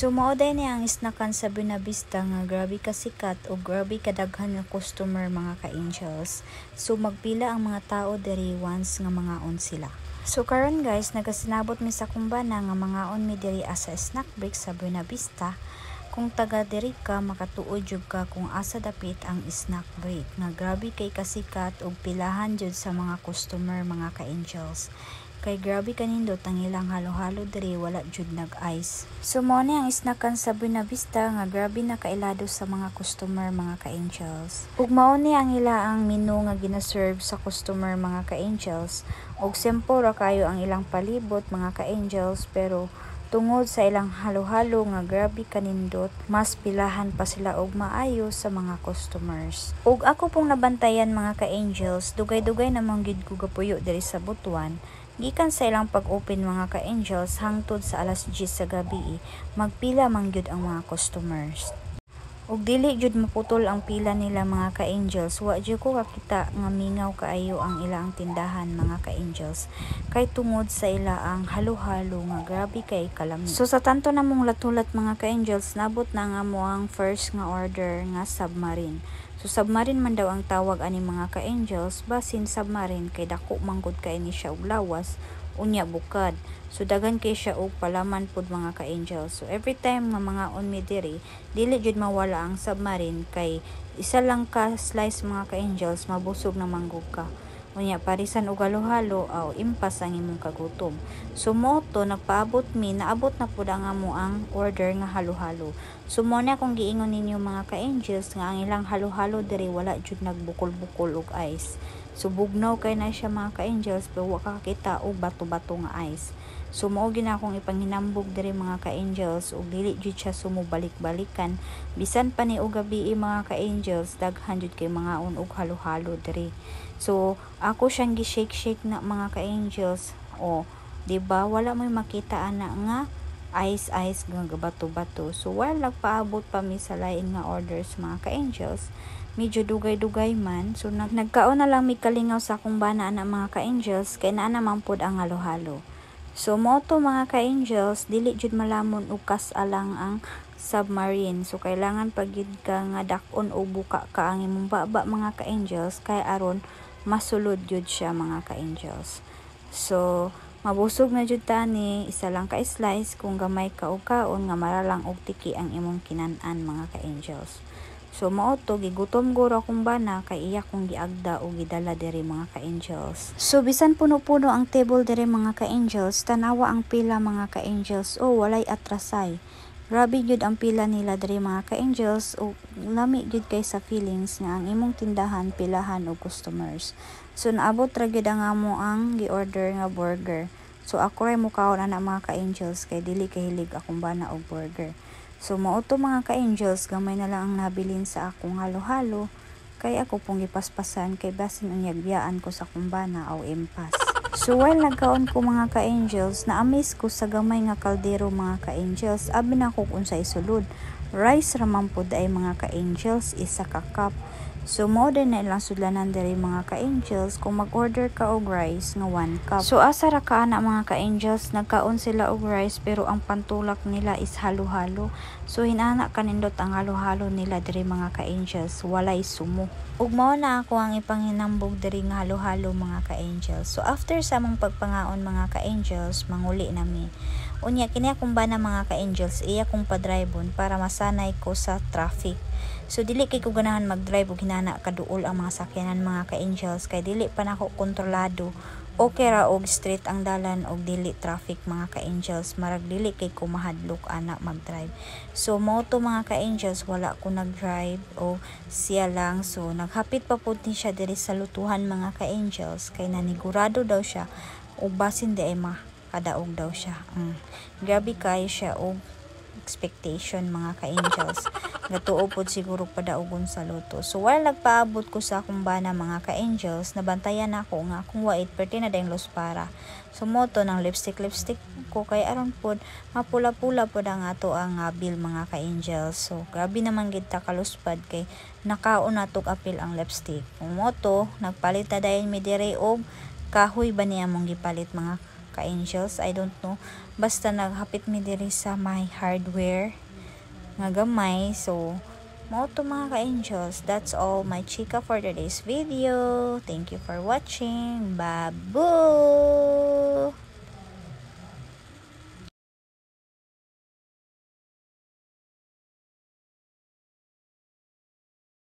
So mao day ni ang snackan sa Buena Vista nga grabe kasikat o grabe kadaghan nga customer, mga ka-angels. So magpila ang mga tao diri once nga mangaon sila. So karon guys, nagasinabot mi sa akong bana nga mangaon mi diri sa snack break sa Buena Vista. Kung taga diri ka, makatuod jud ka kung asa dapit ang snack break nga grabe kay kasikat ug pilahan jud sa mga customer, mga ka-angels. Kay grabe kanindot ang ilang halo-halo diri, wala jud nag-ice. So mao ni ang snackan sa Buena Vista nga grabe na kailado sa mga customer, mga ka-angels. Ug mao ni ang ila ang menu nga gina-serve sa customer, mga ka-angels. Ug simple ra kayo ang ilang palibot, mga ka-angels, pero tungod sa ilang halo-halo nga grabe kanindot, mas pilahan pa sila og maayo sa mga customers. Ug ako pong nabantayan, mga ka-angels, dugay-dugay namang gyud ko gapuyo diri sa Butuan. Gikan sa ilang pag-open, mga ka-angels, hangtod sa alas 10 sa gabi, magpila man gyud ang mga customers. Ug dili jud maputol ang pila nila, mga ka-angels. Wa jud ko kakita nga mingaw kaayo ang ilang tindahan, mga ka-angels, kay tungod sa ila ang halo-halo nga grabe kay kalami. So sa tanto namong lat-hulat, mga ka-angels, nabot na nga mo ang first nga order nga submarine. So submarine man daw ang tawag ani, mga ka-angels, basin submarine kay dako manggod kay ni siya og lawas, unya bukad. So daghan kay siya og palaman pud, mga ka-angels. So every time nga mangaon mi diri, dili jud mawala ang submarine kay isa lang ka slice, mga ka-angels, mabusog na manggug ka. Unya parisan og halo-halo aw impas ang imong kagutom. So mao to, nagpaabot mi, naabot na pud ang amo ang order nga halo-halo. So mao na akong giingon ninyo, mga ka-angels, nga ang ilang halo-halo diri wala jud nagbukol-bukol og ice. So bugnaw kay na siya, mga ka-angels, pero wa ka kakita og bato-bato nga ice. So mao gyud na akong ipanghinambog diri, mga ka-angels, ug dili jud siya sumubalik-balikan. Bisan pa ni og gabi, mga ka-angels, daghan jud kay mangaon og halo-halo diri. So ako siyang gi-shake-shake na, mga ka-angels. O, di ba wala mo'y makita ana nga ice ice nga bato-bato? So while nagpaabot pa mi sa lain nga orders, mga ka-angels, medyo dugay-dugay man. So nagkaon na lang mi kalingaw sa akong bana ana, mga ka-angels, kay naa naman pud ang halo-halo. So mao to, mga ka-angels, dili jud malamon og kas-a lang ang submarine. So kailangan pag gyud ka nga dak-on o buka ka ang imong baba, mga ka-angels, kay aron masulod jud siya, mga ka-angels. So mabusog na jud ta ni isa lang ka slice kung gamay ka og kaon nga maralang og tiki ang imong kinan-an, mga ka-angels. So mao to, gigutom guro akong bana kay iya kong giagda og gidala diri, mga ka-angels. So bisan puno-puno ang table diri, mga ka-angels, tanawa ang pila, mga ka-angels. Oh, walay atrasay. Grabe gyud ang pila nila diri, mga ka-angels, ug lami gyud kay sa feelings nga ang imong tindahan pilahan og customers. So naabot ra gyud ang amo ang gi-order nga burger. So ako ray mukaon ana, mga ka-angels, kay dili kahilig akong bana og burger. So mao to, mga ka-angels, gamay na lang ang nabilin sa akong halo-halo kay ako pong gipaspasan kay basin unyag biyaan ko sa akong bana aw impas. So while nagkaon ko, mga ka-angels, na-amaze ko sa gamay nga kaldero, mga ka-angels. Abi na ko unsay sulod. Rice ra man pud ay, mga ka-angels, isa ka cup. So mao din na ilang sudlanan diri, mga ka-angels, kung mag-order ka og rice nga 1 cup. So asa ra ka ana, mga ka-angels, nagkaon sila og rice pero ang pantulak nila is halo-halo. So hinana kanindot ang halo-halo nila diri, mga ka-angels, walay sumo. Ug mao na ako ang ipanghinambog diri nga halo-halo, mga ka-angels. So after sa among pagpangaon, mga ka-angels, manguli nami. Unya kini akong bana, mga ka-angels, iya kong padribon para masanay ko sa traffic. So dili kay ko ganahan mag-drive og hinana kaduol ang mga sakyanan, mga ka-angels, kay dili pa nako kontrolado. Okay ra og street ang dalan og dili traffic, mga ka-angels, marag dili kay ko mahadlok ana mag-drive. So mao to, mga ka-angels, wala ko nag-drive o siya lang. So naghapit pa pud ni siya diri sa lutuhan, mga ka-angels, kay nanigurado daw siya og basin di ay makadaog daw siya. Grabe kayo siya og expectation, mga ka-angels. Gatuo pod siguro padaogon sa luto. So while nagpaabot ko sa akong bana, mga ka-angels, nabantayan ako nga akong wait perti na dayong para. So mao to ng lipstick lipstick ko kay aron pod mapula-pula pod ang ato ang bill, mga ka-angels. So grabe naman gid ta kaluspad kay nakaon natog apil ang lipstick. Kung mao to, nagpalit na dayon mi diri og kahoy ba niya mong gipalit, mga ka-angels. I don't know. Basta naghapit mi diri sa may hardware nga gamay. So, mao to, mga ka-angels. That's all my chika for today's video. Thank you for watching. Babu!